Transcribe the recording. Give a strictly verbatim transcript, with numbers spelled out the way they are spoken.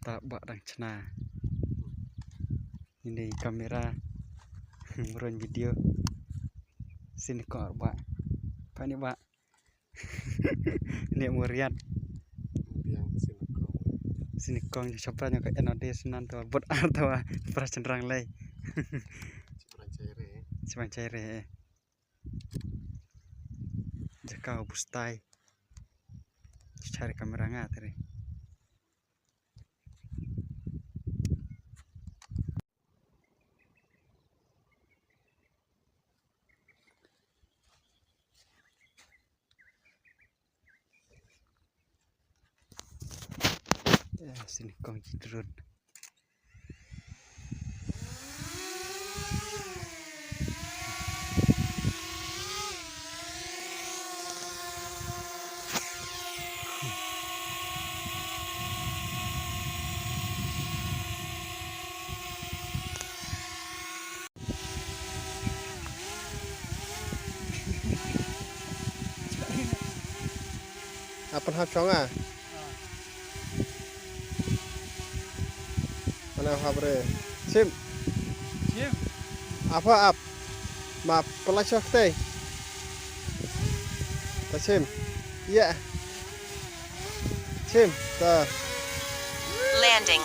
Kata ba dang chna. Ini kamera. Mrun video. Sini kong ba. Pani ba. Ini muriat. Biang sini kong. Sini kong chapra nyo ka enode sinan to bot ar to pra chenrang lei. Chapra chaire. Chapra chaire. Jaka bustai. Cari kamera nga tadi. Eh, sini kong ci drone. Apan hap chong a. Mana hap re. Sim. Sim. Apa ap? Ma pala chok te. Ta sim. Ya. Sim. Ta. Landing.